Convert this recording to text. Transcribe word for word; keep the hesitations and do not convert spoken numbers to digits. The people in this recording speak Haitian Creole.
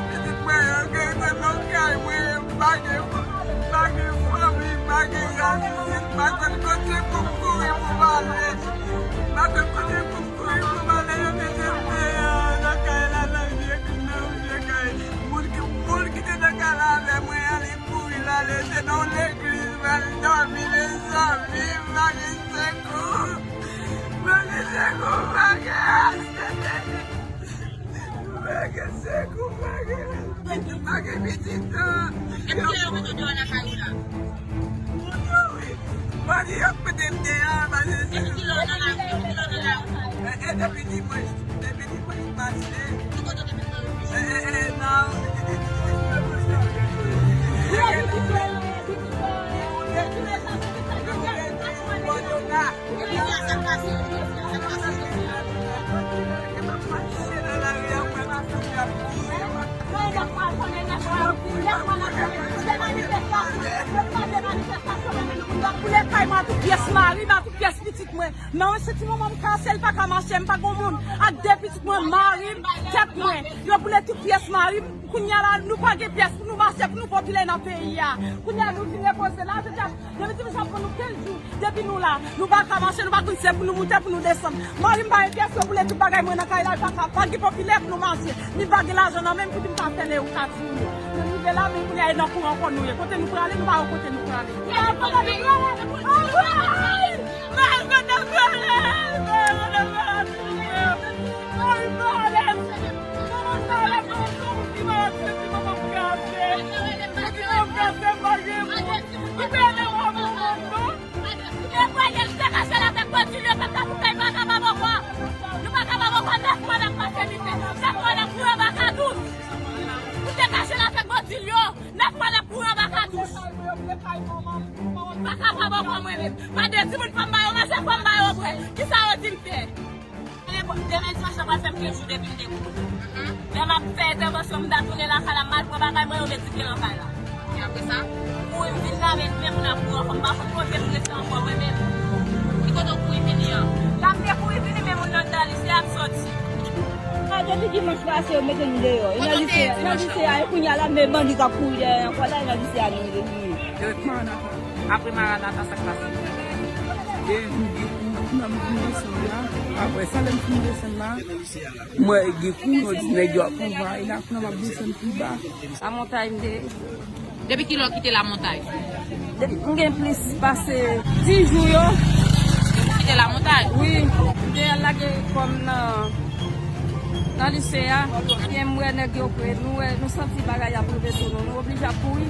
Pitit mwen yo gen nan kay mwen, m pa gen, m pa gen fanmi, m pa gen rasin, m pa konn kote pou m kouri pou m ale. M pa konn kote pou m kouri pou m ale, yo mete m deyò nan kay la, nan vye, nan vye kay. Moun ki, moun ki te nan kay la avè mwen an, li kouri l ale, se nan yon legliz, m al dòmi, mezanmi, m pa gen sekou. M pa gen sekou, m pa gen. Mwen gen sekou, mwen gen, mwen gen pitit, non. Epi kilè yo mete w deyò nan kay ou la? Moun yo, wi. Bandi yo mete m deyò, bandi yo. Epi kilè w nan lari, kilè w nan lari? E, e, depi dimanch, depi dimanch pase. Ki kote w te mete yo? E, e, e, nan. Epi kilè sa se ki sa ki fè? Epi sa k pase yo jodi a, sa k pase jodi a. Nan yon lòt pwa konnen nèg la, lè pwa nan konnen, se manifestasyon, se pa de manifestasyon, men nou, nou ap boule kay mwen, tou pyès mari m, tou pyès pitit mwen. Nan yon senti manman m kase, l pa ka mache, m pa gon moun, ak de pitit mwen, mari m, tèt mwen. Yo boule tout pyès mari m. Kounye a la, nou pa gen pyès pou nou mache, pou nou popilè nan peyi a. Kounye a, nou vin repoze la, jodi a, depi dimanch la pran nou kenz jou, depi nou la, nou pa ka mache, nou pa konn se pou nou moute, pou nou desann. Mari m pa gen pyès, yo boule tout bagay mwen nan kay la, pa ka, pa gen popilè pou nou mache, ni pa gen lajan nan men m pou di m ka fè le ou ka di nou. Nou rive la, men kounye a, e nan kouran kò nou ye. Kote nou prale, nou pa wè kote nou prale. Nou pa wè kote nou prale. Anmwey! Mwen kote m prale, mwen kote m prale. Mwen kote m prale. Manman sa la, manman sa, manman sa, manman kase. Manman kase, mari m. Li pèdi manman, non. Li te voye, li te kache l avèk bandi l yo, pèp la pou kay pa ka pa bòkò. Nou pa ka pa bòkò, nèf mwa n ap pase misye. Nèf mwa n ap kouri anba katouch. Li te kache l avèk bandi l yo. Nèf mwa n ap kouri anba katouch. Pa ka pa bòkò mwen menm. Pa de timoun fò m ba yo manje, fò m ba yo bwè. Kisa yo di m fè? Demen dimanch la pral fè m kenz jou depi m te kouri. Lè m ap fè entèvansyon, m ta tounen lakay la, m al pran bagay mwen, yo met dife nan kay la. E apre sa? Kouri m vin la, men men moun ap kouri ankò, m pa konn kote m rete ankò, mwen menm. Ki kote w kouri vini an? La m te kouri vini, men moun nan nan lise ap soti. A, depi dimanch pase, yo mete m deyò. E nan lise a, nan lise a, e kounye a la, men bandi k ap kouri dèyè ankò la, e nan lise a, nou rete. Yo ret Maranata. Apre Maranata, sa k pase? E m gen kou, kounye a m vin desann la. Apre sa, lè m fin desann la, m wè gen kou, yo di nèg yo ap anvayi la, kounye a m ap desann pi ba. Lamontay m te ye. Depi kilè w kite Lamontay? Depi m gen plis pase dis jou yo. Depi w kite Lamontay? Wi. M te al lage kò m nan, nan lise a. Ebyen, m wè nèg yo pre, nou wè, nou santi bagay ap rive sou nou. Nou oblije ap kouri.